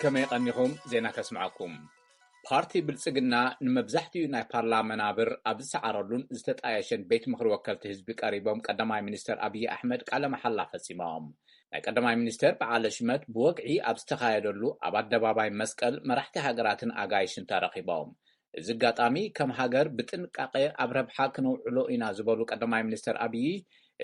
ከመይ ቀኒኹም? ዜና ከስምዓኩም። ፓርቲ ብልጽግና ንመብዛሕትኡ ናይ ፓርላማ መናብር ኣብ ዝሰዓረሉን ዝተጣየሸን ቤት ምኽሪ ወከልቲ ህዝቢ ቀሪቦም ቀዳማይ ሚኒስተር ኣብይ ኣሕመድ ቃለ መሓላ ፈጺሞም። ናይ ቀዳማይ ሚኒስተር በዓለ ሽመት ብወግዒ ኣብ ዝተኻየደሉ ኣብ ኣደባባይ መስቀል መራሕቲ ሃገራትን ኣጋይሽን ተረኺቦም። እዚ ኣጋጣሚ ከም ሃገር ብጥንቃቄ ኣብ ረብሓ ክነውዕሎ ኢና ዝበሉ ቀዳማይ ሚኒስተር ኣብይ፣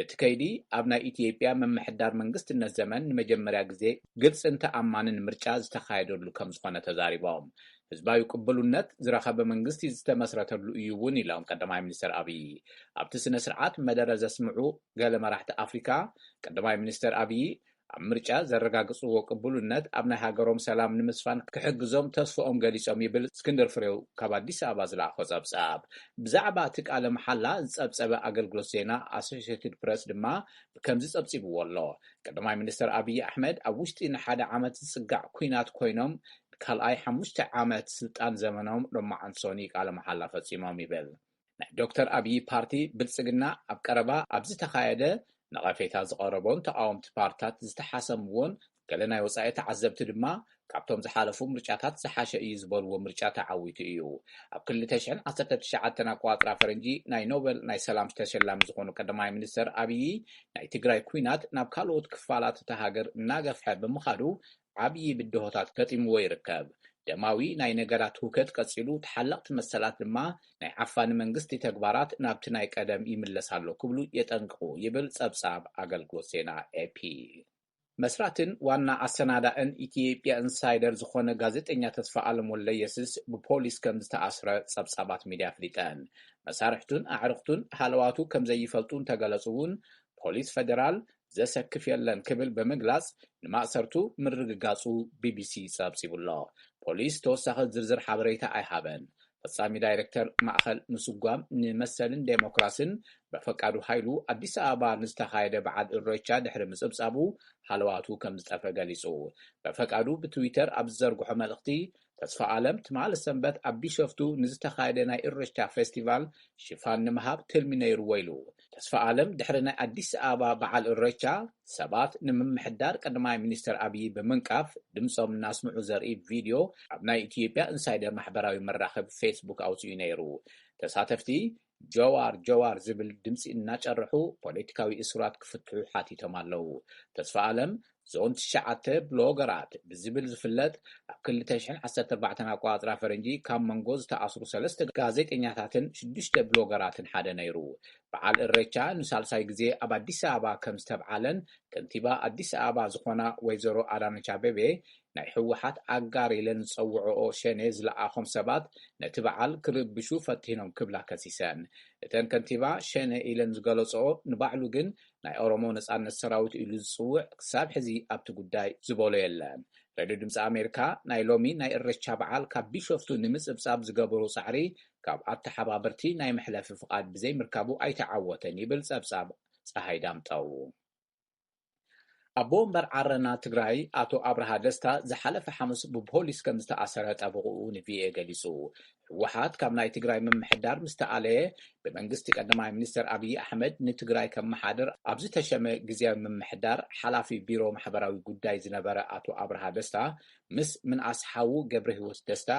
እቲ ከይዲ ኣብ ናይ ኢትዮጵያ ምምሕዳር መንግስትነት ዘመን ንመጀመርያ ግዜ ግልጽን ተኣማንን ምርጫ ዝተኻየደሉ ከም ዝኾነ ተዛሪቦም። ህዝባዊ ቅብሉነት ዝረኸበ መንግስቲ ዝተመስረተሉ እዩ እውን ኢሎም ቀዳማይ ሚኒስተር ኣብይ። ኣብቲ ስነ ስርዓት መደረ ዘስምዑ ገለ መራሕቲ ኣፍሪካ፣ ቀዳማይ ሚኒስተር ኣብይ ኣብ ምርጫ ዘረጋግጽዎ ቅቡልነት ኣብ ናይ ሃገሮም ሰላም ንምስፋን ክሕግዞም ተስፍኦም ገሊጾም ይብል እስክንድር ፍሬው ካብ ኣዲስ ኣበባ ዝለኣኾ ጸብጻብ። ብዛዕባ እቲ ቃለ መሓላ ዝጸብጸበ ኣገልግሎት ዜና ኣሶሽየትድ ፕረስ ድማ ከምዚ ጸብጺብዎ ኣሎ። ቀዳማይ ሚኒስተር ኣብይ ኣሕመድ ኣብ ውሽጢ ንሓደ ዓመት ዝጽጋዕ ኲናት ኮይኖም ካልኣይ ሓሙሽተ ዓመት ስልጣን ዘመኖም ሎማዓንቲ ሰኑይ ቃለ መሓላ ፈጺሞም ይብል። ናይ ዶክተር ኣብይ ፓርቲ ብልጽግና ኣብ ቀረባ ኣብ ዝተኻየደ ነቐፌታ ዝቐረቦን ተቓወምቲ ፓርትታት ዝተሓሰምዎን ገለ ናይ ወጻኢ ተዓዘብቲ ድማ ካብቶም ዝሓለፉ ምርጫታት ዝሓሸ እዩ ዝበልዎ ምርጫ ተዓዊቱ እዩ። ኣብ ክልተ ሽሕን ዓሰርተ ትሽዓተን ኣቆጻጽራ ፈረንጂ ናይ ኖበል ናይ ሰላም ተሸላሚ ዝኾኑ ቀዳማይ ሚኒስተር ኣብይ ናይ ትግራይ ኲናት ናብ ካልኦት ክፋላት እታ ሃገር እናገፍሐ ብምኻዱ ዓብዪ ብድሆታት ገጢምዎ ይርከብ። ደማዊ ናይ ነገራት ህውከት ቀጺሉ፣ ተሓለቕቲ መሰላት ድማ ናይ ዓፋኒ መንግስቲ ተግባራት ናብቲ ናይ ቀደም ይምለስ ኣሎ ክብሉ የጠንቅቑ ይብል ጸብጻብ ኣገልግሎት ዜና ኤፒ። መስራትን ዋና ኣሰናዳእን ኢትዮጵያ ኢንሳይደር ዝኾነ ጋዜጠኛ ተስፋ ኣለም ወልደየስስ ብፖሊስ ከም ዝተኣስረ ጸብጻባት ሚድያ ኣፍሊጠን። መሳርሕቱን ኣዕርኽቱን ሃለዋቱ ከም ዘይፈልጡ እንተገለጹ እውን ፖሊስ ፈደራል ዘሰክፍ የለን ክብል ብምግላጽ ንማእሰርቱ ምርግጋጹ ቢቢሲ ጸብጺቡ ኣሎ። ፖሊስ ተወሳኺ ዝርዝር ሓበሬታ ኣይሃበን። ፈጻሚ ዳይሬክተር ማእኸል ምስጓም ንመሰልን ዴሞክራስን በፈቃዱ ሃይሉ ኣዲስ ኣበባ ንዝተኻየደ በዓል እሬቻ ድሕሪ ምጽብጻቡ ሃለዋቱ ከም ዝጠፍአ ገሊጹ። በፈቃዱ ብትዊተር ኣብ ዝዘርግሖ መልእኽቲ፣ ተስፋ ኣለም ትማሊ ሰንበት ኣብ ቢሾፍቱ ንዝተኻየደ ናይ እሬቻ ፌስቲቫል ሽፋን ንምሃብ ትልሚ ነይርዎ ኢሉ። ተስፋ ኣለም ድሕሪ ናይ ኣዲስ ኣበባ በዓል እሬቻ ሰባት ንምምሕዳር ቀዳማይ ሚኒስተር ኣብይ ብምንቃፍ ድምጾም እናስምዑ ዘርኢ ቪድዮ ኣብ ናይ ኢትዮጵያ ኢንሳይደር ማሕበራዊ መራኸቢ ፌስቡክ ኣውጺኡ ነይሩ። ተሳተፍቲ ጀዋር ጀዋር ዝብል ድምጺ እናጨርሑ ፖለቲካዊ እሱራት ክፍትሑ ሓቲቶም ኣለዉ። ተስፋ ኣለም ዞን ትሽዓተ ብሎገራት ብዝብል ዝፍለጥ ኣብ ክልተ ሽሕን ዓሰርተ ኣርባዕተን ኣቆጻጽራ ፈረንጂ ካብ መንጎ ዝተኣስሩ ሰለስተ ጋዜጠኛታትን ሽዱሽተ ብሎገራትን ሓደ ነይሩ። በዓል እሬቻ ንሳልሳይ ግዜ ኣብ ኣዲስ ኣበባ ከም ዝተብዓለን ከንቲባ ኣዲስ ኣበባ ዝኾና ወይዘሮ ኣዳነች ኣቤቤ ናይ ህወሓት ኣጋር ኢለን ዝጸውዕኦ ሸኔ ዝለኣኾም ሰባት ነቲ በዓል ክርብሹ ፈቲኖም ክብላ ከሲሰን። እተን ከንቲባ ሸኔ ኢለን ዝገለጽኦ ንባዕሉ ግን ናይ ኦሮሞ ነጻነት ሰራዊት ኢሉ ዝጽውዕ ክሳብ ሕዚ ኣብቲ ጉዳይ ዝበሎ የለን። ሬድዮ ድምፂ ኣሜሪካ ናይ ሎሚ ናይ እሬቻ በዓል ካብ ቢሾፍቱ ንምጽብጻብ ዝገበሮ ጻዕሪ ካብ ኣተሓባበርቲ ናይ መሕለፊ ፍቓድ ብዘይምርካቡ ኣይተዓወተን ይብል ጸብጻብ ጸሃይ ዳምጠው። ኣቦ ወንበር ዓረና ትግራይ ኣቶ ኣብርሃ ደስታ ዝሓለፈ ሓሙስ ብፖሊስ ከም ዝተኣሰረ ጠበቕኡ ንቪኦኤ ገሊጹ። ህወሓት ካብ ናይ ትግራይ ምምሕዳር ምስ ተኣለየ ብመንግስቲ ቀዳማይ ሚኒስተር ኣብይ ኣሕመድ ንትግራይ ከመሓድር ኣብ ዝተሸመ ግዝያዊ ምምሕዳር ሓላፊ ቢሮ ማሕበራዊ ጉዳይ ዝነበረ ኣቶ ኣብርሃ ደስታ ምስ ምንኣስ ሓዉ ገብረ ህይወት ደስታ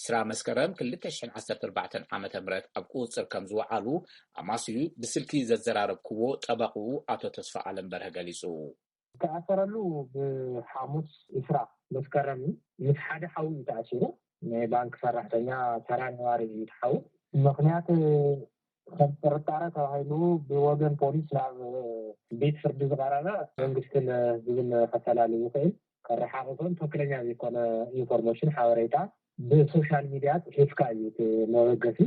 ዕስራ መስከረም ክልተ ሽሕን ዓሰርተ ኣርባዕተን ዓመተ ምህረት ኣብ ቁጽጽር ከም ዝወዓሉ ኣማስዩ ብስልኪ ዘዘራረብክዎ ጠበቕኡ ኣቶ ተስፋ ኣለም በርሀ ገሊጹ። ዝተኣሰረሉ ብሓሙስ ዕስራ መስከረም እዩ። ምስ ሓደ ሓው እዩ ተኣሲሩ። ናይ ባንክ ሰራሕተኛ ተራ ነባሪ እዩ እቲ ሓው። ምኽንያት ከም ጥርጣረ ተባሂሉ ብወገን ፖሊስ ናብ ቤት ፍርዲ ዝቐረበ መንግስትን ህዝብን ከፈላሊ ዝኽእል ከረሓቕፎን ትኽክለኛ ዘይኮነ ኢንፎርሜሽን ሓበሬታ ብሶሻል ሚድያ ጽሒፍካ እዩ እቲ መበገሲ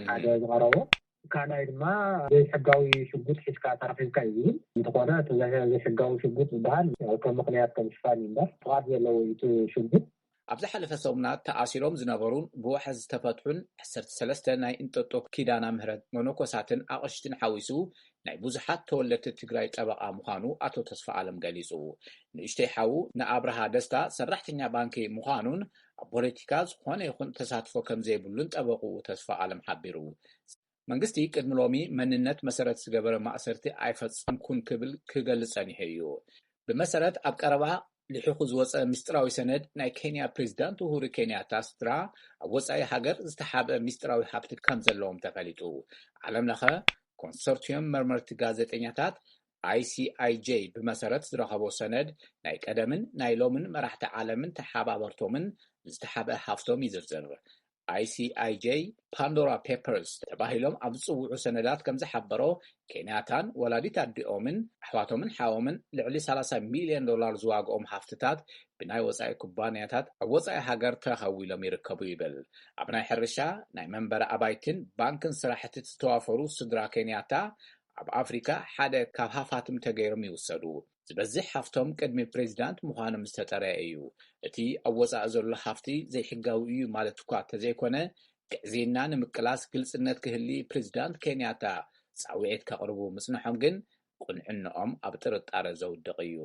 ሓደ ዝቐረቦ። ካልኣይ ድማ ዘይሕጋዊ ሽጉጥ ሒዝካ ተረኺብካ እዩ ዝብል። እንተኾነ እቲ ዘይ-፣ ዘይሕጋዊ ሽጉጥ ዝበሃል ያው ከም ምኽንያት ከም ሽፋን እዩ እምበር ፍቓድ ዘለዎ እዩ እቲ ሽጉጥ። ኣብ ዝሓለፈ ሰሙናት ተኣሲሮም ዝነበሩን ብዋሕዚ ዝተፈትሑን ዓሰርተ ሰለስተ ናይ እንጠጦ ኪዳና ምህረት መነኮሳትን ኣቕሽትን ሓዊሱ ናይ ብዙሓት ተወለድቲ ትግራይ ጠበቓ ምዃኑ ኣቶ ተስፋ ኣለም ገሊጹ። ንእሽተይ ሓዉ ንኣብርሃ ደስታ ሰራሕተኛ ባንኪ ምዃኑን ኣብ ፖለቲካ ዝኾነ ይኹን ተሳትፎ ከም ዘይብሉን ጠበቕኡ ተስፋ ኣለም ሓቢሩ። መንግስቲ ቅድሚ ሎሚ መንነት መሰረት ዝገበረ ማእሰርቲ ኣይፈጸምኩን ክብል ክገልጽ ጸኒሑ እዩ። ብመሰረት ኣብ ቀረባ ልሒኹ ዝወፀ ምስጢራዊ ሰነድ ናይ ኬንያ ፕሬዚዳንት ኡሁሩ ኬንያታ ስድራ ኣብ ወፃኢ ሃገር ዝተሓብአ ምስጢራዊ ሃብቲ ከም ዘለዎም ተፈሊጡ። ዓለም ለኸ ኮንሶርቲየም መርመርቲ ጋዜጠኛታት፣ ኣይሲኣይጄ፣ ብመሰረት ዝረኸቦ ሰነድ ናይ ቀደምን ናይ ሎምን መራሕቲ ዓለምን ተሓባበርቶምን ዝተሓብአ ሃፍቶም ይዝርዝር። ኣይሲኣይጄ ፓንዶራ ፔፐርስ ተባሂሎም ኣብ ዝጽውዑ ሰነዳት ከም ዝሓበሮ፣ ኬንያታን ወላዲት ኣዲኦምን ኣሕዋቶምን ሓዎምን ልዕሊ ሰላሳ ሚልዮን ዶላር ዝዋግኦም ሃፍትታት ብናይ ወጻኢ ኩባንያታት ኣብ ወጻኢ ሃገር ተኸዊሎም ይርከቡ ይብል። ኣብ ናይ ሕርሻ፣ ናይ መንበሪ ኣባይትን ባንክን ስራሕቲ ዝተዋፈሩ ስድራ ኬንያታ ኣብ ኣፍሪካ ሓደ ካብ ሃፋትም ተገይሮም ይውሰዱ። ዝበዝሕ ሃፍቶም ቅድሚ ፕሬዚዳንት ምዃኖም ዝተጠረየ እዩ። እቲ ኣብ ወጻኢ ዘሎ ሃፍቲ ዘይሕጋዊ እዩ ማለት እኳ ተዘይኮነ፣ ግዕዝይና ንምቅላስ ግልጽነት ክህሊ ፕሬዚዳንት ኬንያታ ጻውዒት ከቕርቡ ምጽንሖም ግን ቁንዕንኦም ኣብ ጥርጣረ ዘውድቕ እዩ።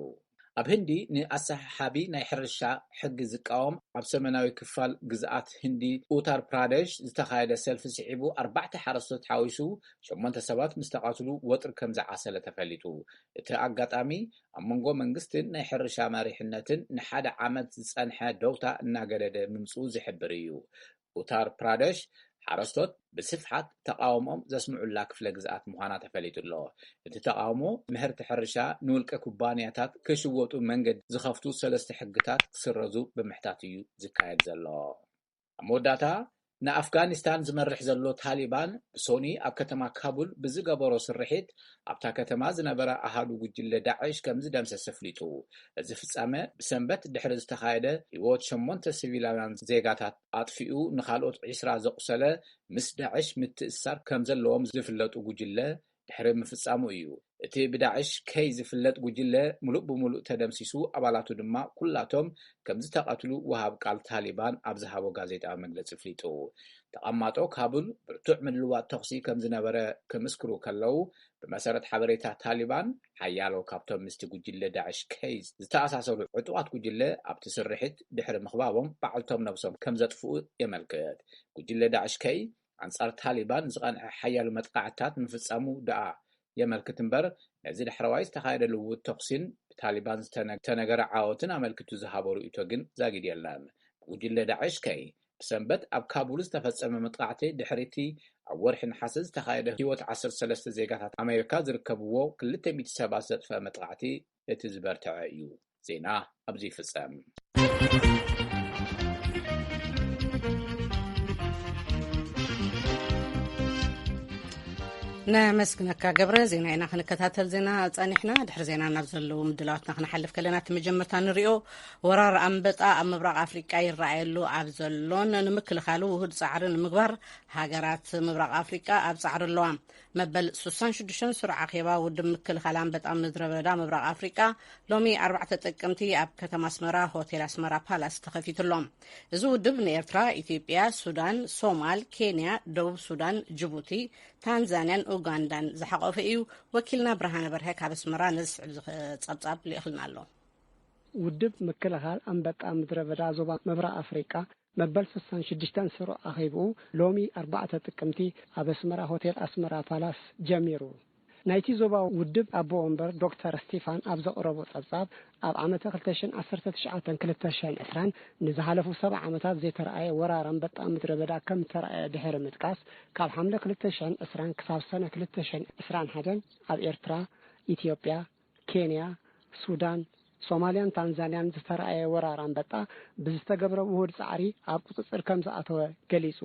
ኣብ ህንዲ ንኣሰሓሓቢ ናይ ሕርሻ ሕጊ ዝቃወም ኣብ ሰሜናዊ ክፋል ግዝኣት ህንዲ ኡታር ፕራደሽ ዝተኻየደ ሰልፊ ስዒቡ ኣርባዕተ ሓረስቶት ሓዊሱ ሸሞንተ ሰባት ምስ ተቐትሉ ወጥሪ ከም ዝዓሰለ ተፈሊጡ። እቲ ኣጋጣሚ ኣብ መንጎ መንግስትን ናይ ሕርሻ መሪሕነትን ንሓደ ዓመት ዝጸንሐ ደውታ እናገደደ ምምጽኡ ዝሕብር እዩ። ኡታር ፕራደሽ ሓረስቶት ብስፍሓት ተቃውሞኦም ዘስምዑላ ክፍለ ግዝኣት ምዃና ተፈሊጡ ኣሎ። እቲ ተቃውሞ ምህርቲ ሕርሻ ንውልቀ ኩባንያታት ክሽወጡ መንገዲ ዝኸፍቱ ሰለስተ ሕግታት ክስረዙ ብምሕታት እዩ ዝካየድ ዘሎ። ኣብ መወዳእታ ንኣፍጋኒስታን ዝመርሕ ዘሎ ታሊባን ብሶኒ ኣብ ከተማ ካቡል ብዝገበሮ ስርሒት ኣብታ ከተማ ዝነበረ ኣሃዱ ጉጅለ ዳዕሽ ከም ዝደምሰስ ኣፍሊጡ። እዚ ፍጻመ ብሰንበት ድሕሪ ዝተኻየደ ህይወት ሸሞንተ ሲቪላውያን ዜጋታት ኣጥፊኡ ንኻልኦት ዒስራ ዘቑሰለ ምስ ዳዕሽ ምትእስሳር ከም ዘለዎም ዝፍለጡ ጉጅለ ድሕሪ ምፍጻሙ እዩ። እቲ ብዳዕሽ ከይ ዝፍለጥ ጉጅለ ምሉእ ብምሉእ ተደምሲሱ፣ ኣባላቱ ድማ ኩላቶም ከም ዝተቐትሉ ወሃብ ቃል ታሊባን ኣብ ዝሃቦ ጋዜጣዊ መግለጺ ኣፍሊጡ። ተቐማጦ ካቡል ብርቱዕ ምልውዋጥ ተኹሲ ከም ዝነበረ ክምስክሩ ከለዉ፣ ብመሰረት ሓበሬታ ታሊባን፣ ሓያሎ ካብቶም ምስቲ ጉጅለ ዳዕሽ ከይ ዝተኣሳሰሩ ዕጡቓት ጉጅለ ኣብቲ ስርሒት ድሕሪ ምኽባቦም ባዕልቶም ነብሶም ከም ዘጥፍኡ የመልክት። ጉጅለ ዳዕሽ ከይ ኣንጻር ታሊባን ዝቐንዐ ሓያሎ መጥቃዕትታት ምፍጻሙ ደኣ የመልክት እምበር፣ ነዚ ዳሕረዋይ ዝተኻየደ ልውውጥ ተኹሲን ብታሊባን ዝተነ-፣ ዝተነገረ ዓወትን ኣመልኪቱ ዝሃቦ ርእይቶ ግን ዛጊድ የለን። ብጉጅለ ዳዕሽ ከይ ብሰንበት ኣብ ካቡል ዝተፈጸመ መጥቃዕቲ ድሕሪቲ ኣብ ወርሒ ነሓሰ ዝተኻየደ ህይወት ዓሰርተ ሰለስተ ዜጋታት ኣሜሪካ ዝርከብዎ ክልተ ሚእቲ ሰባት ዘጥፈአ መጥቃዕቲ እቲ ዝበርትዐ እዩ። ዜና ኣብዚ ይፍጸም። ነመስግነካ ገብረ። ዜና ኢና ክንከታተል ዜና ጸኒሕና። ድሕሪ ዜና ናብ ዘለዉ ምድላዋትና ክንሓልፍ ከለና፣ እቲ መጀመርታ ንሪኦ፣ ወራር ኣንበጣ ኣብ ምብራቕ ኣፍሪቃ ይረኣየሉ ኣብ ዘሎን ንምክልኻሉ ውሁድ ጻዕሪ ንምግባር ሃገራት ምብራቕ ኣፍሪቃ ኣብ ጻዕሪ ኣለዋ። መበል ሱሳን ሽዱሽተን ስሩዕ ኣኼባ ውድብ ምክልኻል ኣንበጣ ምድረ በዳ ምብራቕ ኣፍሪቃ ሎሚ ኣርባዕተ ጥቅምቲ ኣብ ከተማ ኣስመራ ሆቴል ኣስመራ ፓላስ ተኸፊቱ ኣሎ። እዚ ውድብ ንኤርትራ፣ ኢትዮጵያ፣ ሱዳን፣ ሶማል፣ ኬንያ፣ ደቡብ ሱዳን፣ ጅቡቲ፣ ታንዛንያን ኡጋንዳን ዝሓቆፈ እዩ። ወኪልና ብርሃነ በርሀ ካብ ኣስመራ ነዚ ዝስዕብ ዝኸ-፣ ጸብጻብ ልኢኽልና ኣሎ። ውድብ ምክልኻል ኣንበጣ ምድረ በዳ ዞባ ምብራቕ ኣፍሪቃ መበል ስሳን ሽዱሽተን ስሩዕ ኣኼብኡ ሎሚ ኣርባዕተ ጥቅምቲ ኣብ ኣስመራ ሆቴል ኣስመራ ፓላስ ጀሚሩ። ናይቲ ዞባ ውድብ ኣቦ ወንበር ዶክተር ስቲፋን ኣብ ዘቕረቦ ጸብጻብ፣ ኣብ ዓመተ ክልተ ሽሕን ዓሰርተ ትሽዓተን ክልተ ሽሕን ዕስራን ንዝሓለፉ ሰብዓ ዓመታት ዘይተረኣየ ወራር ኣንበጣ ምድረ በዳ ከም ዝተረኣየ ድሕሪ ምጥቃስ፣ ካብ ሓምለ ክልተ ሽሕን ዕስራን ክሳብ ሰነ ክልተ ሽሕን ዕስራን ሓደን ኣብ ኤርትራ፣ ኢትዮጵያ፣ ኬንያ፣ ሱዳን፣ ሶማልያን ታንዛንያን ዝተረኣየ ወራር ኣንበጣ ብዝተገብረ ውሁድ ጻዕሪ ኣብ ቁጽጽር ከም ዝኣተወ ገሊጹ።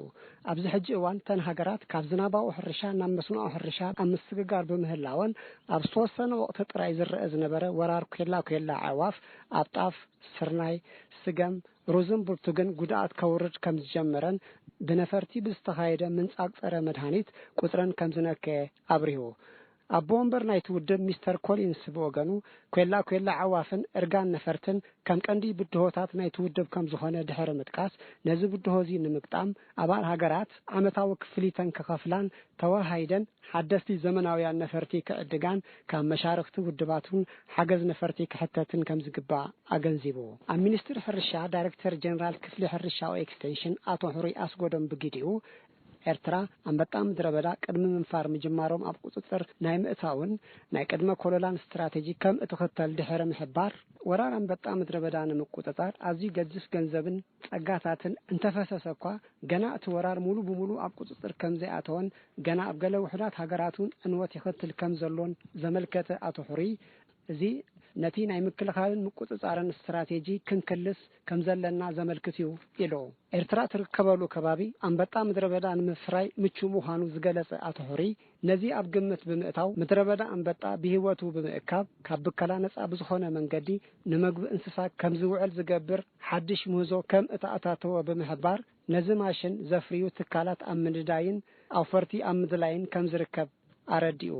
ኣብዚ ሕጂ እዋን እተን ሃገራት ካብ ዝናባዊ ሕርሻ ናብ መስኖኣዊ ሕርሻ ኣብ ምስግጋር ብምህላወን፣ ኣብ ዝተወሰነ ወቕቲ ጥራይ ዝረአ ዝነበረ ወራር ኬላ ኬላ ኣዕዋፍ ኣብ ጣፍ፣ ስርናይ፣ ስገም፣ ሩዝን ብርቱግን ጉድኣት ከውርድ ከም ዝጀመረን ብነፈርቲ ብዝተኻየደ ምንጻግ ጸረ መድሃኒት ቁጽረን ከም ዝነከየ ኣብሪሁ። ኣቦ ወንበር ናይቲ ውድብ ሚስተር ኮሊንስ ብወገኑ፣ ኬላ ኬላ ኣዕዋፍን እርጋን ነፈርትን ከም ቀንዲ ብድሆታት ናይቲ ውድብ ከም ዝኾነ ድሕሪ ምጥቃስ፣ ነዚ ብድሆ እዚ ንምግጣም ኣባል ሃገራት ዓመታዊ ክፍሊተን ክኸፍላን ተወሃሂደን ሓደስቲ ዘመናውያን ነፈርቲ ክዕድጋን ካብ መሻርኽቲ ውድባት እውን ሓገዝ ነፈርቲ ክሕተትን ከም ዝግባእ ኣገንዚቡ። ኣብ ሚኒስትሪ ሕርሻ ዳይሬክተር ጀነራል ክፍሊ ሕርሻዊ ኤክስቴንሽን ኣቶ ሕሩይ ኣስጎዶም ብግዲኡ፣ ኤርትራ ኣንበጣ ምድረ በዳ ቅድሚ ምንፋር ምጅማሮም ኣብ ቁጽጽር ናይ ምእታውን ናይ ቅድመ ኮለላን ስትራቴጂ ከም እትኽተል ድሕሪ ምሕባር፣ ወራር ኣንበጣ ምድረ በዳ ንምቁጽጻር ኣዝዩ ገዚፍ ገንዘብን ጸጋታትን እንተፈሰሰ እኳ፣ ገና እቲ ወራር ሙሉ ብሙሉ ኣብ ቁጽጽር ከም ዘይኣተወን ገና ኣብ ገለ ውሑዳት ሃገራት እውን ዕንወት ይኸትል ከም ዘሎን ዘመልከተ ኣቶ ሕሩይ፣ እዚ ነቲ ናይ ምክልኻልን ምቁጽጻርን ስትራቴጂ ክንክልስ ከም ዘለና ዘመልክት እዩ ኢሉ። ኤርትራ ትርከበሉ ከባቢ ኣንበጣ ምድረ በዳ ንምፍራይ ምቹእ ምዃኑ ዝገለጸ ኣቶ ሕሩይ፣ ነዚ ኣብ ግምት ብምእታው፣ ምድረ በዳ ኣንበጣ ብህይወቱ ብምእካብ፣ ካብ ብከላ ነጻ ብዝኾነ መንገዲ ንመግቢ እንስሳ ከም ዝውዕል ዝገብር ሓድሽ ምህዞ ከም እተኣታተወ ብምሕባር፣ ነዚ ማሽን ዘፍርዩ ትካላት ኣብ ምንዳይን ኣውፈርቲ ኣብ ምድላይን ከም ዝርከብ ኣረዲኡ።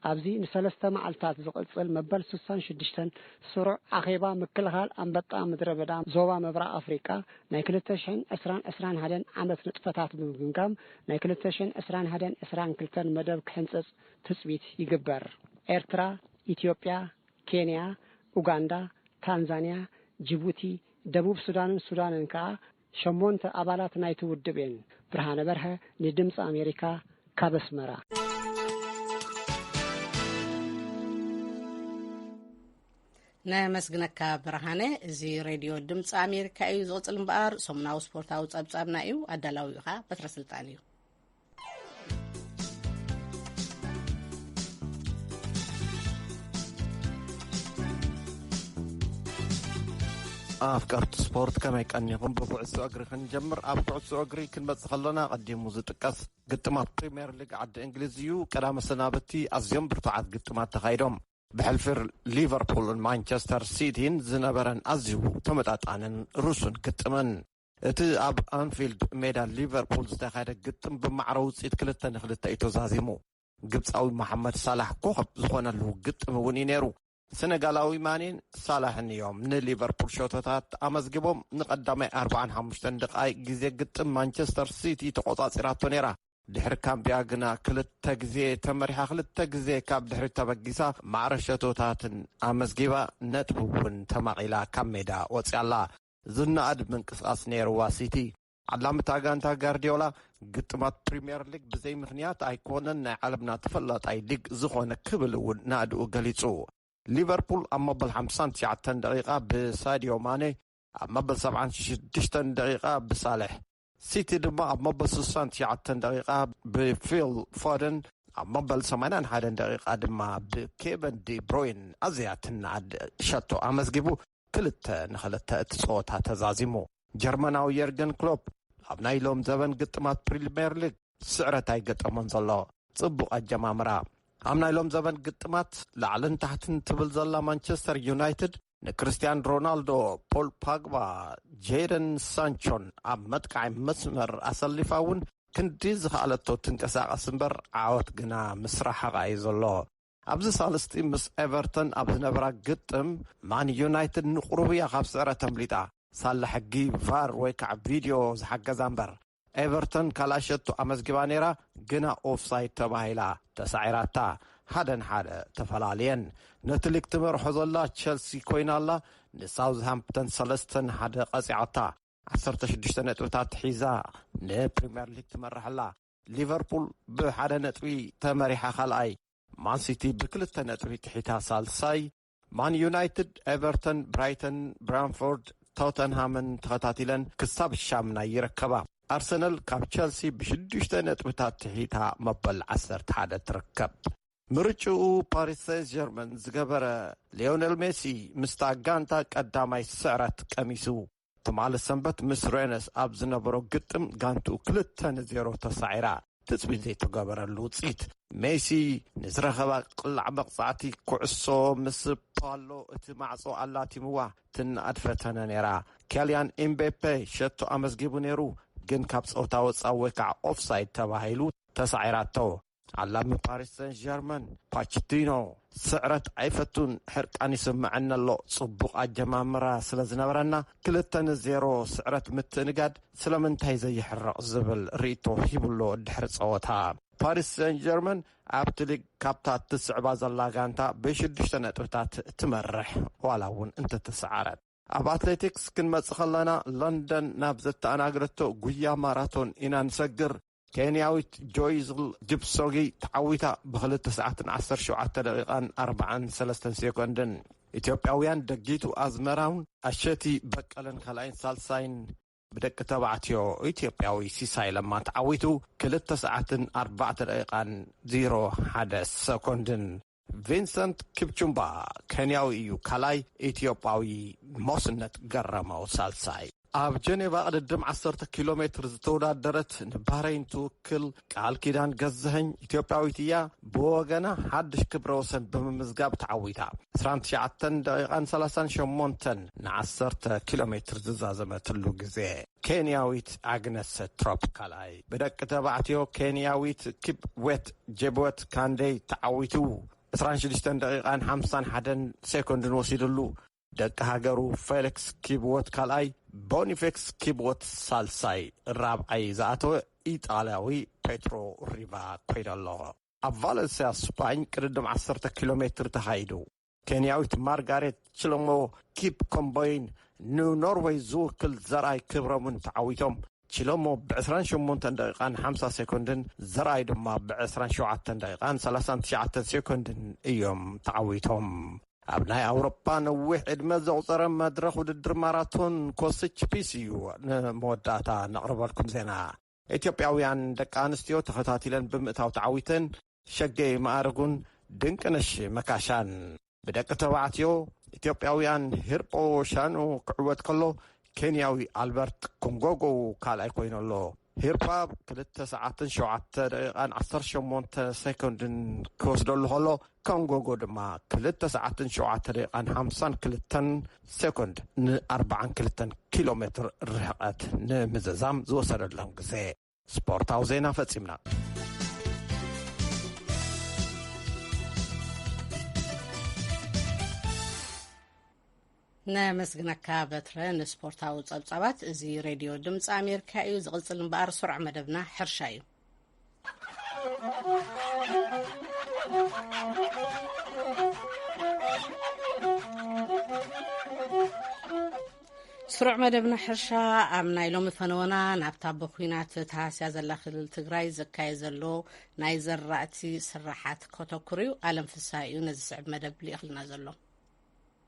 ኣብዚ ንሰለስተ መዓልታት ዝቕጽል መበል ስሳን ሽዱሽተን ስሩዕ ኣኼባ ምክልኻል ኣንበጣ ምድረ በዳ ዞባ ምብራቕ ኣፍሪቃ ናይ ክልተ ሽሕን ዕስራን ዕስራን ሓደን ዓመት ንጥፈታት ብምግምጋም ናይ ክልተ ሽሕን ዕስራን ሓደን ዕስራን ክልተን መደብ ክሕንጽጽ ትጽቢት ይግበር። ኤርትራ፣ ኢትዮጵያ፣ ኬንያ፣ ኡጋንዳ፣ ታንዛንያ፣ ጅቡቲ፣ ደቡብ ሱዳንን ሱዳንን ከኣ ሸሞንተ ኣባላት ናይቲ ውድብ እየን። ብርሃነ በርሀ ንድምፂ ኣሜሪካ ካብ ኣስመራ። ነመስግነካ ብርሃነ። እዚ ሬድዮ ድምፂ ኣሜሪካ እዩ። ዝቕፅል እምበኣር ሰሙናዊ ስፖርታዊ ፀብፃብና እዩ። ኣዳላዊኡ ኸዓ በትረ ስልጣን እዩ። ኣፍቀርቲ ስፖርት ከመይ ቀኒኹም? ብኩዕሶ እግሪ ክንጀምር። ኣብ ኩዕሶ እግሪ ክንመጽእ ከለና ቀዲሙ ዝጥቀስ ግጥማት ፕሪምየር ሊግ ዓዲ እንግሊዝ እዩ። ቀዳመ ሰናበቲ ኣዝዮም ብርቱዓት ግጥማት ተኻይዶም። ብሕልፊ ሊቨርፑልን ማንቸስተር ሲቲን ዝነበረን ኣዝዩ ተመጣጣንን ርሱን ግጥምን። እቲ ኣብ ኣንፊልድ ሜዳ ሊቨርፑል ዝተኻየደ ግጥም ብማዕረ ውፅኢት ክልተ ንክልተ እዩ ተዛዚሙ። ግብፃዊ መሓመድ ሳላሕ ኮኸብ ዝኾነሉ ግጥም እውን እዩ ነይሩ። ሰነጋላዊ ማኔን ሳላሕን እዮም ንሊቨርፑል ሸቶታት ኣመዝጊቦም። ንቐዳማይ ኣርባዓን ሓሙሽተን ደቓይቕ ግዜ ግጥም ማንቸስተር ሲቲ ተቖጻጺራቶ ነይራ። ድሕሪ ካምቢያ ግና ክልተ ግዜ ተመሪሓ፣ ክልተ ግዜ ካብ ድሕሪት ተበጊሳ፣ ማዕረ ሸቶታትን ኣመዝጊባ፣ ነጥቢ እውን ተማቒላ ካብ ሜዳ ወጺኣ ኣላ። ዝነኣድ ምንቅስቓስ ነይርዋ ሲቲ። ዓላሚ እታ ጋንታ ጋርዲዮላ፣ ግጥማት ፕሪምየር ሊግ ብዘይ ምኽንያት ኣይኮነን ናይ ዓለምና ተፈላጣይ ሊግ ዝኾነ ክብል እውን ናእድኡ ገሊጹ። ሊቨርፑል ኣብ መበል ሓምሳን ትሽዓተን ደቂቓ ብሳድዮ ማኔ፣ ኣብ መበል ሰብዓን ሽዱሽተን ደቂቓ ብሳልሕ፣ ሲቲ ድማ ኣብ መበል ስሳን ትሽዓተን ደቂቓ ብፊል ፎደን፣ ኣብ መበል ሰማንያን ሓደን ደቂቓ ድማ ብኬቨን ዲ ብሮይን ኣዝያ ትነኣድ ሸቶ ኣመዝጊቡ ክልተ ንክልተ እቲ ጸወታ ተዛዚሙ። ጀርመናዊ የርገን ክሎፕ ኣብ ናይ ሎም ዘበን ግጥማት ፕሪምየር ሊግ ስዕረት ኣይገጠሞን ዘሎ። ጽቡቕ ኣጀማምራ። ኣብ ናይ ሎም ዘበን ግጥማት ላዕልን ታሕትን ትብል ዘላ ማንቸስተር ዩናይትድ ንክርስትያን ሮናልዶ፣ ፖል ፓግባ፣ ጄደን ሳንቾን ኣብ መጥቃዒ መስመር ኣሰሊፋ እውን ክንዲ ዝኸኣለቶ ትንቀሳቐስ እምበር ዓወት ግና ምስ ረሓቓ እዩ ዘሎ። ኣብዚ ሳልስቲ ምስ ኤቨርተን ኣብ ዝነበራ ግጥም ማን ዩናይትድ ንቑሩብ እያ ካብ ስዕረት ኣምሊጣ። ሳላ ሕጊ ቫር ወይ ከዓ ቪድዮ ዝሓገዛ እምበር ኤቨርተን ካልኣይ ሸቶ ኣመዝጊባ ነይራ፣ ግና ኦፍሳይድ ተባሂላ ተሳዒራታ። ሓደ ንሓደ ተፈላልየን። ነቲ ሊግ ትመርሖ ዘላ ቸልሲ ኮይና ኣላ። ንሳውዝሃምፕተን ሰለስተ ንሓደ ቀፂዓታ። ዓሰርተ ሽዱሽተ ነጥብታት ሒዛ ንፕሪምየር ሊግ ትመርሕ ኣላ። ሊቨርፑል ብሓደ ነጥቢ ተመሪሓ ካልኣይ። ማንሲቲ ብክልተ ነጥቢ ትሒታ ሳልሳይ። ማን ዩናይትድ፣ ኤቨርተን፣ ብራይተን፣ ብራንፎርድ፣ ቶተንሃምን ተኸታቲለን ክሳብ ሻምናይ ይርከባ። ኣርሰናል ካብ ቸልሲ ብሽዱሽተ ነጥብታት ትሒታ መበል ዓሰርተ ሓደ ትርከብ። ምርጭኡ ፓሪስ ሴንት ጀርመን ዝገበረ ሊዮነል ሜሲ ምስታ ጋንታ ቀዳማይ ስዕረት ቀሚሱ። ትማሊ ሰንበት ምስ ሬነስ ኣብ ዝነበሮ ግጥም ጋንትኡ ክልተ ንዜሮ ተሳዒራ። ትጽቢት ዘይተገበረሉ ውጽኢት። ሜሲ ንዝረኸባ ቅላዕ መቕጻዕቲ ኩዕሶ ምስ ፓሎ እቲ ማዕጾ ኣላቲምዋ ትነኣድ ፈተነ ነይራ። ኬልያን ኤምቤፔ ሸቶ ኣመዝጊቡ ነይሩ፣ ግን ካብ ጸወታ ወጻኢ ወይ ከዓ ኦፍሳይድ ተባሂሉ ተሳዒራቶ። ዓላሚ ፓሪስ ሰን ጀርመን ፓችቲኖ ስዕረት ኣይፈቱን፣ ሕርቃን ይስምዐኒ ኣሎ። ጽቡቕ ኣጀማምራ ስለ ዝነበረና ክልተ ንዜሮ ስዕረት ምትእንጋድ ስለምንታይ ዘይሕረቕ ዝብል ርእይቶ ሂቡሎ ድሕሪ ጸወታ። ፓሪስ ሰን ጀርመን ኣብቲ ሊግ ካብታ እትስዕባ ዘላ ጋንታ ብሽዱሽተ ነጥብታት ትመርሕ ዋላ እውን እንተተሰዓረት። ኣብ ኣትሌቲክስ ክንመጽእ ከለና ለንደን ናብ ዘተኣናገደቶ ጉያ ማራቶን ኢና ንሰግር። ኬንያዊት ጆይዝል ጅፕሶጊ ተዓዊታ ብክልተ ሰዓትን ዓሰርተ ሸውዓተ ደቂቓን ኣርባዓን ሰለስተን ሴኮንድን። ኢትዮጵያውያን ደጊቱ ኣዝመራውን ኣሸቲ በቀለን ካልኣይን ሳልሳይን ብደቂ ተባዕትዮ ኢትዮጵያዊ ሲሳይ ለማ ተዓዊቱ ክልተ ሰዓትን ኣርባዕተ ደቂቓን ዜሮ ሓደ ሰኮንድን። ቪንሰንት ኪፕቹምባ ኬንያዊ እዩ ካልኣይ፣ ኢትዮጵያዊ ሞስነት ገረመው ሳልሳይ። ኣብ ጀኔቫ ቅድድም ዓሰርተ ኪሎ ሜትር ዝተወዳደረት ንባህረይን ትውክል ቃል ኪዳን ገዛኸኝ ኢትዮጵያዊት እያ። ብወገና ሓድሽ ክብረ ወሰን ብምምዝጋብ ተዓዊታ ዕስራን ትሽዓተን ደቂቓን ሰላሳን ሸሞንተን ንዓሰርተ ኪሎ ሜትር ዝዛዘመትሉ ግዜ። ኬንያዊት ኣግነስ ትሮፕ ካልኣይ፣ ብደቂ ተባዕትዮ ኬንያዊት ኪፕዌት ጄብወት ካንደይ ተዓዊቱ ዕስራን ሽዱሽተን ደቂቓን ሓምሳን ሓደን ሴኮንድን ወሲድሉ። ደቂ ሃገሩ ፌሊክስ ኪብወት ካልኣይ፣ ቦኒፌክስ ኪብወት ሳልሳይ፣ ራብዓይ ዝኣተወ ኢጣልያዊ ፔትሮ ሪቫ ኮይደሎ። ኣብ ቫለንስያ ስፓኝ ቅድድም ዓሰርተ ኪሎ ሜትር ተኻይዱ። ኬንያዊት ማርጋሬት ችሎሞ ኪፕ ኮምቦይን ንኖርወይ ዝውክል ዘርኣይ ክብረሙን ተዓዊቶም። ችሎሞ ብ ዕስራን ሸሞንተን ደቂቓን ሓምሳ ሴኮንድን ዘርኣይ ድማ ብ ዕስራን ሸውዓተን ደቂቓን ሰላሳን ትሽዓተን ሴኮንድን እዮም ተዓዊቶም። ኣብ ናይ ኣውሮፓ ነዊሕ ዕድመ ዘቑጸረ መድረኽ ውድድር ማራቶን ኮስች ፒስ እዩ ንመወዳእታ ነቕርበልኩም ዜና። ኢትዮጵያውያን ደቂ ኣንስትዮ ተኸታቲለን ብምእታው ተዓዊተን ሸገይ ማዕርጉን ድንቅነሽ መካሻን። ብደቂ ተባዕትዮ ኢትዮጵያውያን ሂርጶ ሻኑ ክዕወት ከሎ፣ ኬንያዊ ኣልበርት ኮንጎጎ ካልኣይ ኮይኑ ኣሎ። ሂርፓ ክልተ ሰዓትን ሸውዓተ ደቂቓን ዓሰርተ ሸሞንተ ሴኮንድን ክወስደሉ ከሎ፣ ኮንጎጎ ድማ ክልተ ሰዓትን ሸውዓተ ደቂቓን ሓምሳን ክልተን ሴኮንድ ንኣርባዓን ክልተን ኪሎ ሜትር ርሕቐት ንምዝዛም ዝወሰደሎም ግዜ። ስፖርታዊ ዜና ፈጺምና። ነመስግነካ በትረ ንስፖርታዊ ጸብጻባት። እዚ ሬድዮ ድምፂ ኣሜሪካ እዩ። ዝቕጽል እምበኣር ስሩዕ መደብና ሕርሻ እዩ። ስሩዕ መደብና ሕርሻ ኣብ ናይ ሎሚ ፈነወና ናብታ ብኲናት ተሃስያ ዘላ ክልል ትግራይ ዘካየ ዘሎ ናይ ዘራእቲ ስራሓት ከተኩር እዩ። ኣለም ፍስሃ እዩ ነዚ ስዕብ መደብ ልኢኽልና ዘሎ።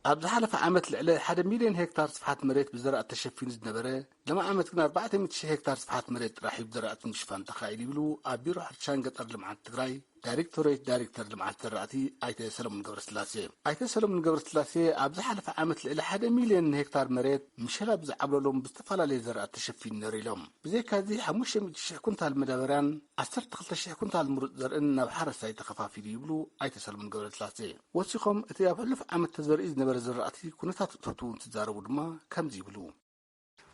ኣብ ዝሓለፈ ዓመት ልዕሊ ሓደ ሚልዮን ሄክታር ስፍሓት መሬት ብዘራእቲ ተሸፊኑ ዝነበረ፣ ለማ ዓመት ግን ኣርባዕተ ሚእቲ ሺሕ ሄክታር ስፍሓት መሬት ጥራሕ እዩ ብዘራእቲ ምሽፋን ተኻኢሉ ይብሉ ኣብ ቢሮ ሕርሻን ገጠር ልምዓት ትግራይ ዳይሬክቶሬት ዳይሬክተር ልምዓት ዘራእቲ ኣይተ ሰለሙን ገብረስላሴ። ኣይተ ሰለሙን ገብረስላሴ ኣብ ዝሓለፈ ዓመት ልዕሊ ሓደ ሚልዮን ሄክታር መሬት ምሸላ ብዝዓብለሎም ብዝተፈላለየ ዘራእቲ ተሸፊኑ ነይሩ ኢሎም። ብዘይካዚ ሓሙሽተ ሚእቲ ሺሕ ኩንታል መዳበርያን ዓሰርተ ክልተ ሺሕ ኩንታል ምሩፅ ዘርእን ናብ ሓረስታይ ተኸፋፊሉ ይብሉ ኣይተ ሰለሙን ገብረስላሴ። ወሲኾም እቲ ኣብ ሕሉፍ ዓመት ተዘሪኡ ዝነበረ ዝራእቲ ኩነታት እቶቱ እንትዛረቡ ድማ ከምዚ ይብሉ።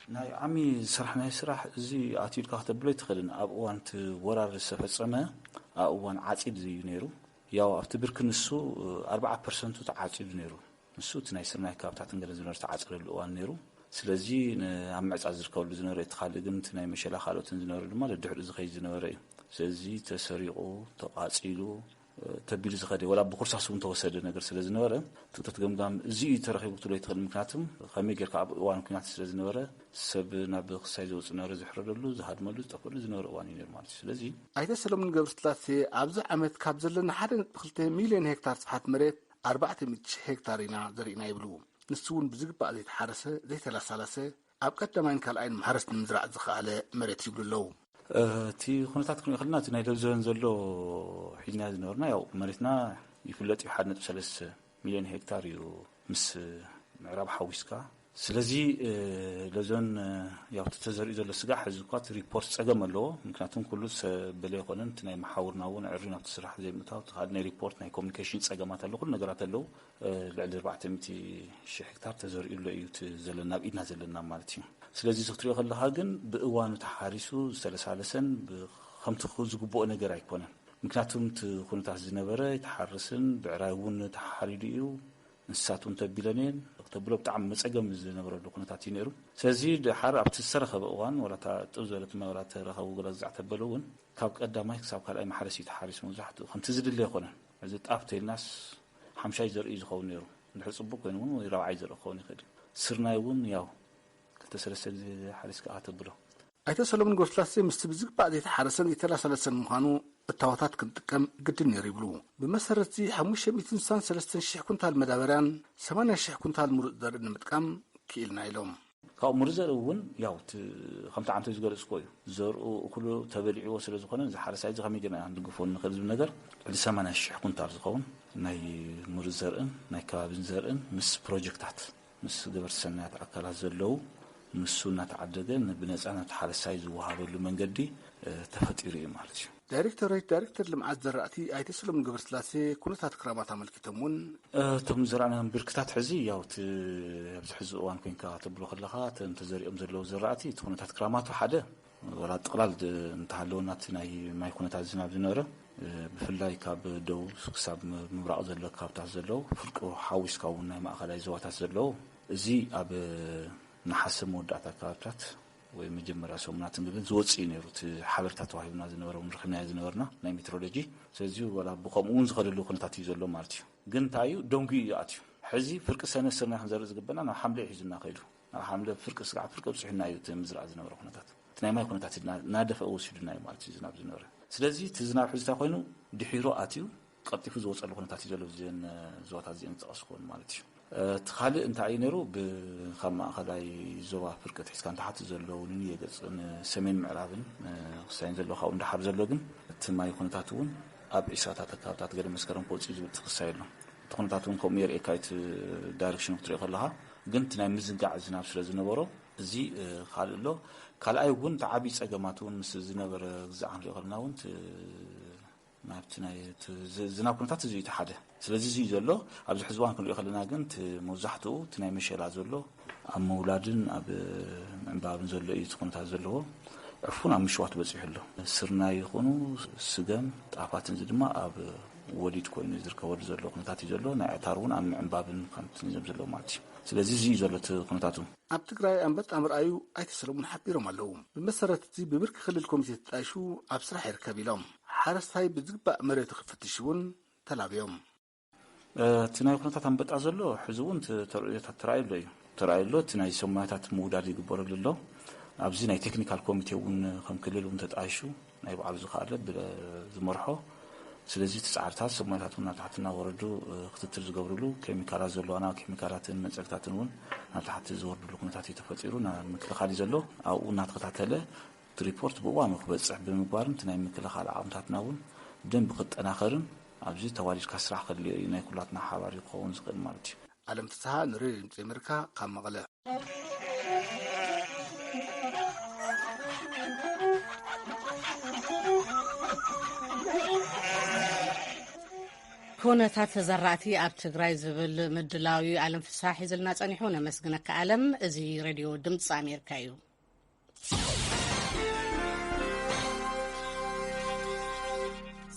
ናይ ዓሚ ዝሰራሕናዮ ስራሕ እዚ ኣትዩ ኢልካ ክተብሎ ኣይትኽእልን። ኣብ እዋን እቲ ወራር ዝተፈፀመ ኣብ እዋን ዓፂድ እዩ ነይሩ። ያው ኣብቲ ብርኪ ንሱ ኣርባዓ ፐርሰንቱ ተዓፂዱ ነይሩ። ንሱ እቲ ናይ ስርናይ ከባብታትን ገለ ዝነበረ ዝተዓፀደሉ እዋን ነይሩ። ስለዚ ን- ኣብ ምዕፃድ ዝርከበሉ ዝነበረ እቲ ካልእ ግን እቲ ናይ መሸላ ካልኦትን ዝነበረ ድማ ደድሕሪኡ ዝኸይድ ዝነበረ እዩ። ስለዚ ተሰሪቑ ተቓፂሉ ተቢሉ ዝኸደ ወላ ብኩርሳስ እውን ተወሰደ ነገር ስለ ዝነበረ ትእቶት ገምጋም እዚ እዩ ተረኺቡ ክትብሎ ይትኽእል። ምክንያቱም ከመይ ጌርካ ኣብ እዋን ኩናት ስለ ዝነበረ ሰብ ናብ ክሳይ ዘውፅእ ነበረ ዝሕረደሉ ዝሃድመሉ ዝጠፍእሉ ዝነበረ እዋን እዩ ነይሩ ማለት እዩ። ስለዚ ኣይተ ሰለሙን ገብረስላሴ ኣብዚ ዓመት ካብ ዘለና ሓደ ነጥቢ ክልተ ሚልዮን ሄክታር ስፍሓት መሬት ኣርባዕተ ሚእቲ ሺሕ ሄክታር ኢና ዘሪእና ይብሉ። ንሱ እውን ብዝግባእ ዘይተሓረሰ ዘይተላሳለሰ ኣብ ቀዳማይን ካልኣይን ማሕረስ ንምዝራእ ዝኸኣለ መሬት ይብሉ ኣለዉ። እቲ ኩነታት ክንሪኦ ከለና እቲ ናይ ለብዘበን ዘሎ ሒዝና ዝነበርና ያው መሬትና ይፍለጥ እዩ። ሓደ ነጥቢ ሰለስተ ሚልዮን ሄክታር እዩ ምስ ምዕራብ ሓዊስካ። ስለዚ ለብዘበን ያው እቲ ተዘሪኡ ዘሎ ስጋዕ ሕዚ እኳ እቲ ሪፖርት ፀገም ኣለዎ። ምክንያቱም ኩሉ ሰብ በለ ኣይኮነን። እቲ ናይ መሓውርና እውን ዕሪ ናብቲ ስራሕ ዘይምእታው እቲ ካልእ ናይ ሪፖርት ናይ ኮሚኒኬሽን ፀገማት ኣሎ። ኩሉ ነገራት ኣለዉ። ልዕሊ ኣርባዕተ ሚእቲ ሺሕ ሄክታር ተዘሪኡ ኣሎ እዩ እቲ ዘለና ኣብ ኢድና ዘለና ማለት እዩ። ስለዚ እዚ ክትሪኦ ከለኻ ግን ብእዋኑ ተሓሪሱ ዝተለሳለሰን ብ- ከምቲ ክኸውን ዝግብኦ ነገር ኣይኮነን። ምክንያቱም እቲ ኩነታት ዝነበረ ኣይተሓርስን ብዕራይ እውን ተሓሪዱ እዩ። እንስሳት እውን ተቢለን እየን። ክተብሎ ብጣዕሚ መፀገም ዝነበረሉ ኩነታት እዩ ነይሩ። ስለዚ ድሓር ኣብቲ ዝተረኸበ እዋን ዋላ እታ ጥብ ዝበለት ማይ ዋላ ተረኸቡ ገለ ዝዛዕ ተበለ እውን ካብ ቀዳማይ ክሳብ ካልኣይ ማሕረስ እዩ ተሓሪሱ። መብዛሕትኡ ከምቲ ዝድለ ኣይኮነን። እዚ ጣፍ ተይልናስ ሓምሻይ ዘርኢ እዩ ዝኸውን ነይሩ። እንድሕር ፅቡቅ ኮይኑ እውን ወይ ራብዓይ ዘርኢ ክኸውን ይኽእል እዩ። ስርናይ እውን ያው ክልተ ሰለስተ ግዜ ሓሪስካ ተብሎ። ኣይተ ሰሎሞን ገብረስላሴ ምስቲ ብዝግባእ ዘይተሓረሰን ዘይተላሳለሰን ምዃኑ እታወታት ክንጥቀም ግድን ነይሩ ይብሉ። ብመሰረትዚ ሓሙሽተ ሚእትን ስሳን ሰለስተን ሽሕ ኩንታል መዳበርያን ሰማንያ ሽሕ ኩንታል ምሩፅ ዘርኢ ንምጥቃም ክኢልና ኢሎም። ካብኡ ምሩፅ ዘርኢ እውን ያው እቲ ከምቲ ዓንቶ ዝገለፅኮ እዩ። ዘርኡ እኩሉ ተበሊዕዎ ስለ ዝኾነ እዚ ሓረሳይ እዚ ከመይ ገና ክንድግፎ ንኽእል ዝብል ነገር ልዕሊ ሰማንያ ሽሕ ኩንታል ዝኸውን ናይ ምሩፅ ዘርእን ናይ ከባቢን ዘርእን ምስ ፕሮጀክታት ምስ ገበርቲ ሰናያት ኣካላት ዘለዉ ንሱ እናተዓደገ ብነፃ ናብቲ ሓረሳይ ዝወሃበሉ መንገዲ ተፈጢሩ እዩ ማለት እዩ። ዳይሬክቶሬት ዳይሬክተር ልምዓት ዘራእቲ ኣይተ ሰሎሞን ገብረስላሴ ኩነታት ክራማት ኣመልኪቶም እውን እቶም ዝረኣናዮም ብርክታት ሕዚ ያው እቲ ኣብዚ ሕዚ እዋን ኮንካ ተብሎ ከለኻ እተን ተዘሪኦም ዘለዉ ዝራእቲ እቲ ኩነታት ክራማቱ ሓደ ወላ ጥቕላል ድ- እንተሃለወና እቲ ናይ ማይ ኩነታት ዝናብ ዝነበረ ብፍላይ ካብ ደቡብ ክሳብ ምብራቕ ዘሎ ከባብታት ዘለዉ ፍርቂ ሓዊስካ እውን ናይ ማእኸላይ ዞባታት ዘለዉ እዚ ኣብ ነሓሰ መወዳእታ ከባብታት ወይ መጀመርያ ሰሙናት እንግዲህ ዝወፅእ እዩ ነይሩ። እቲ ሓበሬታ ተዋሂብና ዝነበረ እውን ረኺብናዮ ዝነበርና ናይ ሜትሮሎጂ። ስለዚ ወላ ብከምኡ እውን ዝኸደሉ ኩነታት እዩ ዘሎ ማለት እዩ። ግን እንታይ እዩ ደንጉ እዩ ኣትዩ። ሕዚ ፍርቂ ሰነ ስርና ክንዘርእ ዝግበና ናብ ሓምለ እዩ ሒዙና ከይዱ። ናብ ሓምለ ፍርቂ ስጋዕ ፍርቂ ኣብፅሑና እዩ እቲ ምዝራእ ዝነበረ ኩነታት። እቲ ናይ ማይ ኩነታት እናደፈአ ወሲዱና እዩ ማለት እዩ ዝናብ ዝነበረ። ስለዚ እቲ ዝናብ ሕዚ እንታይ ኮይኑ ድሒሩ ኣትዩ ቀልጢፉ ዝወፀሉ ኩነታት እዩ ዘሎ። እዚን ዞባታት እዚን ዝጠቐስኩን ማለት እዩ። እቲ ካልእ እንታይ እዩ ነይሩ? ካብ ማእኸላይ ዞባ ፍርቂ ኣትሒዝካ ንታሕቲ ዘለዉ ንንየ ገፅን ሰሜን ምዕራብን ክሳይን ዘሎ ካብኡ ንደሓር ዘሎ ግን እቲ ማይ ኩነታት እውን ኣብ ዒስራታት ኣካባብታት ገለ መስከረም ክወፅእ ዝብል ትክሳይ ኣሎ። እቲ ኩነታት እውን ከምኡ የርእየካ እቲ ዳይሬክሽን ክትሪኦ ከለካ ግን እቲ ናይ ምዝንጋዕ ዝናብ ስለ ዝነበሮ እዚ ካልእ ኣሎ። ካልኣይ እውን እቲ ዓብዪ ፀገማት እውን ምስ ዝነበረ ግዛዕ ክንሪኦ ከለና እውን ናብቲ ናይ ዝናብ ኩነታት እዚ እዩ ሓደ። ስለዚ እዚ እዩ ዘሎ። ኣብዚ ሕዚ እዋን ክንሪኦ ከለና ግን መብዛሕትኡ እቲ ናይ መሸላ ዘሎ ኣብ ምውላድን ኣብ ምዕንባብን ዘሎ እዩ እቲ ኩነታት ዘለዎ። ዕፉን ኣብ ምሽዋት በፂሑ ኣሎ። ስርናይ ይኹኑ ስገም ጣፋትን እዚ ድማ ኣብ ወሊድ ኮይኑ ዝርከበሉ ዘሎ ኩነታት እዩ ዘሎ። ናይ ዕታር እውን ኣብ ምዕንባብን ከምትን እዮም ዘለዉ ማለት እዩ። ስለዚ እዚ እዩ ዘሎ እቲ ኩነታቱ። ኣብ ትግራይ ኣንበጣ ምርኣዩ ኣይተ ሰለሙን ሓቢሮም ኣለዉ። ብመሰረት እዚ ብብርኪ ክልል ኮሚቴ ተጣይሹ ኣብ ስራሕ ይርከብ ኢሎም። ሓረስታይ ብዝግባእ መሬቱ ክፍትሽ እውን ተላብዮም። እቲ ናይ ኩነታት ኣንበጣ ዘሎ ሕዚ እውን ተርእዮታት ተራእዩ ኣሎ እዩ። ተራእዩ ኣሎ። እቲ ናይ ሰማያታት ምውዳድ ይግበረሉ ኣሎ። ኣብዚ ናይ ቴክኒካል ኮሚቴ እውን ከም ክልል እውን ተጣይሹ ናይ ባዕሉ ዝኸኣለ ዝመርሖ። ስለዚ እቲ ፃዕርታት ሰማያታት እውን ናብ ታሕቲ እናወረዱ ክትትል ዝገብርሉ ኬሚካላት ዘለዋና ኬሚካላትን መፀግታትን እውን ናብ ታሕቲ ዝወርድሉ ኩነታት እዩ ተፈጢሩ ናብ ምክልኻል እዩ ዘሎ። ኣብኡ እናተኸታተለ እቲ ሪፖርት ብእዋኑ ክበፅሕ ብምግባርን እቲ ናይ ምክልኻል ዓቕምታትና እውን ብደንቢ ክጠናኸርን ኣብዚ ተዋዲድካ ስራሕ ከድልዮ እዩ። ናይ ኩላትና ሓባር እዩ ክኸውን ዝኽእል ማለት እዩ። ኣለም ፍስሓ ንሬድዮ ድምፂ ኣሜሪካ ካብ መቐለ። ኩነታት ተዘራእቲ ኣብ ትግራይ ዝብል ምድላው እዩ ኣለም ፍስሓ ሒዝልና ጸኒሑ። ነመስግነካ ኣለም። እዚ ሬድዮ ድምፂ ኣሜሪካ እዩ።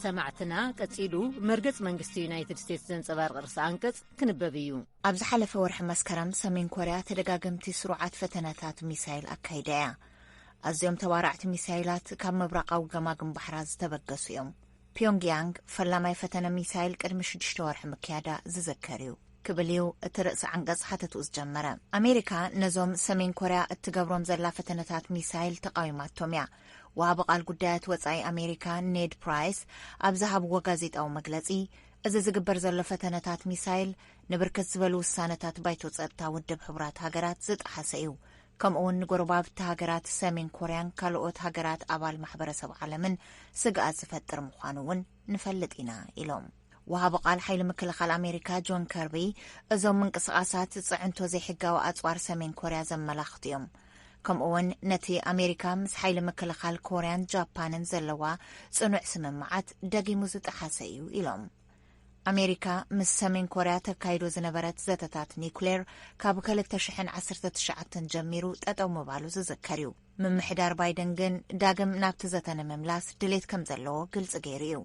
ሰማዕትና፣ ቀጺሉ መርገጽ መንግስቲ ዩናይትድ ስቴትስ ዘንጸባርቕ ርእሰ ኣንቀጽ ክንበብ እዩ። ኣብ ዝሓለፈ ወርሒ መስከረም ሰሜን ኮርያ ተደጋገምቲ ስሩዓት ፈተነታት ሚሳይል ኣካይዳ እያ። ኣዝዮም ተባራዕቲ ሚሳይላት ካብ ምብራቓዊ ገማግም ባሕራ ዝተበገሱ እዮም። ፒዮንግያንግ ፈላማይ ፈተነ ሚሳይል ቅድሚ ሽዱሽተ ወርሒ ምክያዳ ዝዝከር እዩ ክብል እዩ እቲ ርእሰ ዓንቀጽ ሓተትኡ ዝጀመረ። ኣሜሪካ ነዞም ሰሜን ኮርያ እትገብሮም ዘላ ፈተነታት ሚሳይል ተቓዊማቶም እያ። ወሃቢ ቃል ጉዳያት ወጻኢ ኣሜሪካ ኔድ ፕራይስ ኣብ ዝሃብዎ ጋዜጣዊ መግለጺ፣ እዚ ዝግበር ዘሎ ፈተነታት ሚሳይል ንብርክት ዝበሉ ውሳነታት ባይቶ ጸጥታ ውድብ ሕቡራት ሃገራት ዝጠሓሰ እዩ። ከምኡ እውን ንጎረባብቲ ሃገራት ሰሜን ኮርያን ካልኦት ሃገራት ኣባል ማሕበረሰብ ዓለምን ስግኣት ዝፈጥር ምዃኑ እውን ንፈልጥ ኢና ኢሎም። ወሃቢ ቃል ሓይሊ ምክልኻል ኣሜሪካ ጆን ከርቢ እዞም ምንቅስቓሳት ጽዕንቶ ዘይሕጋዊ ኣጽዋር ሰሜን ኮርያ ዘመላኽቱ እዮም። ከምኡ እውን ነቲ ኣሜሪካ ምስ ሓይሊ ምክልኻል ኮርያን ጃፓንን ዘለዋ ጽኑዕ ስምምዓት ደጊሙ ዝጠሓሰ እዩ ኢሎም። ኣሜሪካ ምስ ሰሜን ኮርያ ተካይዶ ዝነበረት ዘተታት ኒኩሌር ካብ ክልተ ሽሕን ዓሰርተ ትሽዓተን ጀሚሩ ጠጠው ምባሉ ዝዝከር እዩ። ምምሕዳር ባይደን ግን ዳግም ናብቲ ዘተ ንምምላስ ድሌት ከም ዘለዎ ግልጺ ገይሩ እዩ።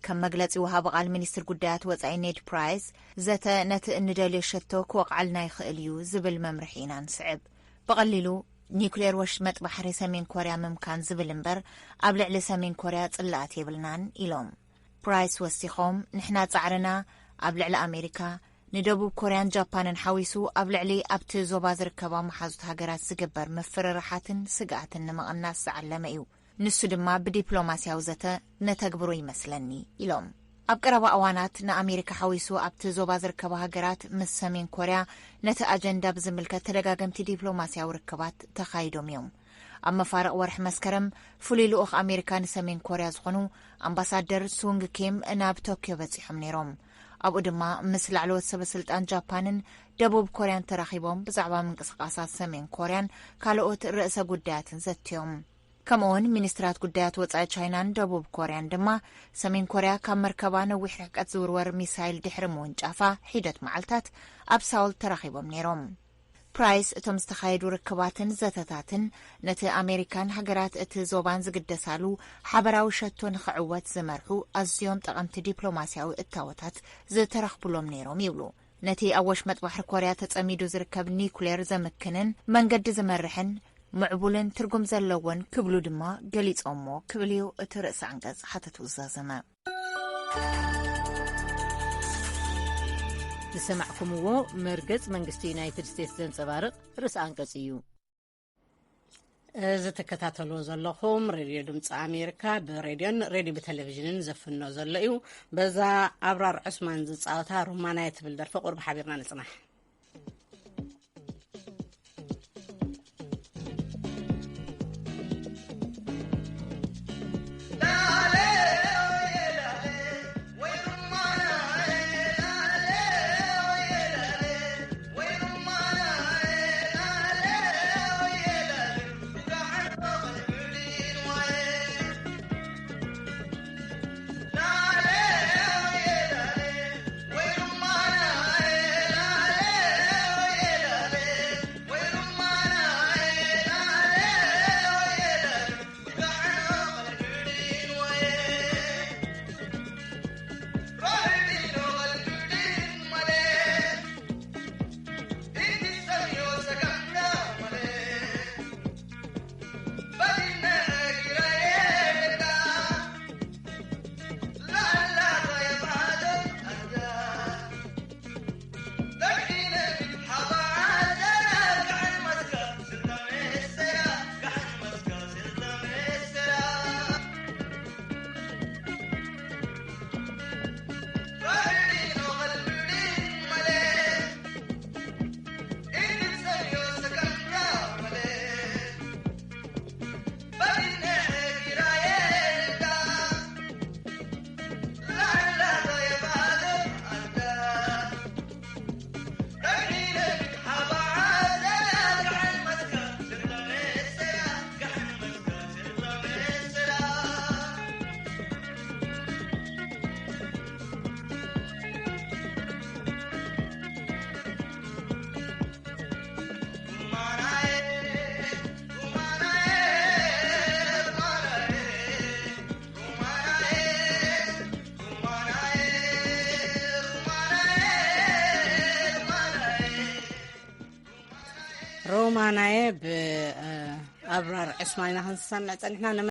ከም መግለጺ ወሃቢ ቃል ሚኒስትር ጉዳያት ወጻኢ ኔድ ፕራይስ፣ ዘተ ነቲ እንደልዮ ሸቶ ክወቕዓልና ይኽእል እዩ ዝብል መምርሒ ኢና ንስዕብ። ብቐሊሉ ኒኩሌር ወሽመጥ ባሕሪ ሰሜን ኮርያ ምምካን ዝብል እምበር ኣብ ልዕሊ ሰሜን ኮርያ ጽላኣት የብልናን ኢሎም። ፕራይስ ወሲኾም፣ ንሕና ጻዕርና ኣብ ልዕሊ ኣሜሪካ ንደቡብ ኮርያን ጃፓንን ሓዊሱ ኣብ ልዕሊ ኣብቲ ዞባ ዝርከባ መሓዙት ሃገራት ዝግበር ምፍርራሓትን ስግኣትን ንምቕናስ ዝዓለመ እዩ። ንሱ ድማ ብዲፕሎማስያዊ ዘተ ነተግብሮ ይመስለኒ ኢሎም። ኣብ ቀረባ እዋናት ንኣሜሪካ ሓዊሱ ኣብቲ ዞባ ዝርከባ ሃገራት ምስ ሰሜን ኮርያ ነቲ ኣጀንዳ ብዝምልከት ተደጋገምቲ ዲፕሎማስያዊ ርክባት ተኻይዶም እዮም። ኣብ መፋርቕ ወርሒ መስከረም ፍሉይ ልኡኽ ኣሜሪካ ንሰሜን ኮርያ ዝኾኑ ኣምባሳደር ሱንግ ኪም ናብ ቶክዮ በጺሖም ነይሮም። ኣብኡ ድማ ምስ ላዕለዎት ሰበ ስልጣን ጃፓንን ደቡብ ኮርያን ተራኺቦም ብዛዕባ ምንቅስቓሳት ሰሜን ኮርያን ካልኦት ርእሰ ጉዳያትን ዘትዮም። ከምኡውን ሚኒስትራት ጉዳያት ወጻኢ ቻይናን ደቡብ ኮርያን ድማ ሰሜን ኮርያ ካብ መርከባ ነዊሕ ርሕቀት ዝውርወር ሚሳይል ድሕሪ ምውንጫፋ ሒደት መዓልታት ኣብ ሳውል ተራኺቦም ነይሮም። ፕራይስ እቶም ዝተኻየዱ ርክባትን ዘተታትን ነቲ ኣሜሪካን ሃገራት እቲ ዞባን ዝግደሳሉ ሓበራዊ ሸቶ ንኽዕወት ዝመርሑ ኣዝዮም ጠቐምቲ ዲፕሎማስያዊ እታወታት ዝተረኽቡሎም ነይሮም ይብሉ። ነቲ ኣብ ወሽመጥ ባሕሪ ኮርያ ተጸሚዱ ዝርከብ ኒኩሌር ዘምክንን መንገዲ ዝመርሕን ምዕቡልን ትርጉም ዘለዎን ክብሉ ድማ ገሊጾሞ ክብል እዩ እቲ ርእሰ ኣንቀጽ ሓተቱ ዝዛዘመ። ዝሰማዕኩምዎ መርገጽ መንግስቲ ዩናይትድ ስቴትስ ዘንጸባርቕ ርእሰ ኣንቀጽ እዩ። እዚ ትከታተልዎ ዘለኹም ሬድዮ ድምፂ ኣሜሪካ ብሬድዮን ሬድዮ ብቴሌቪዥንን ዘፍኖ ዘሎ እዩ። በዛ ኣብራር ዑስማን ዝፃወታ ሩማናይ ትብል ደርፊ ቁርብ ሓቢርና ንፅናሕ። ሮማናየ ብኣብራር ዕስማን ኢና ክንሰምዕ ጸኒሕና።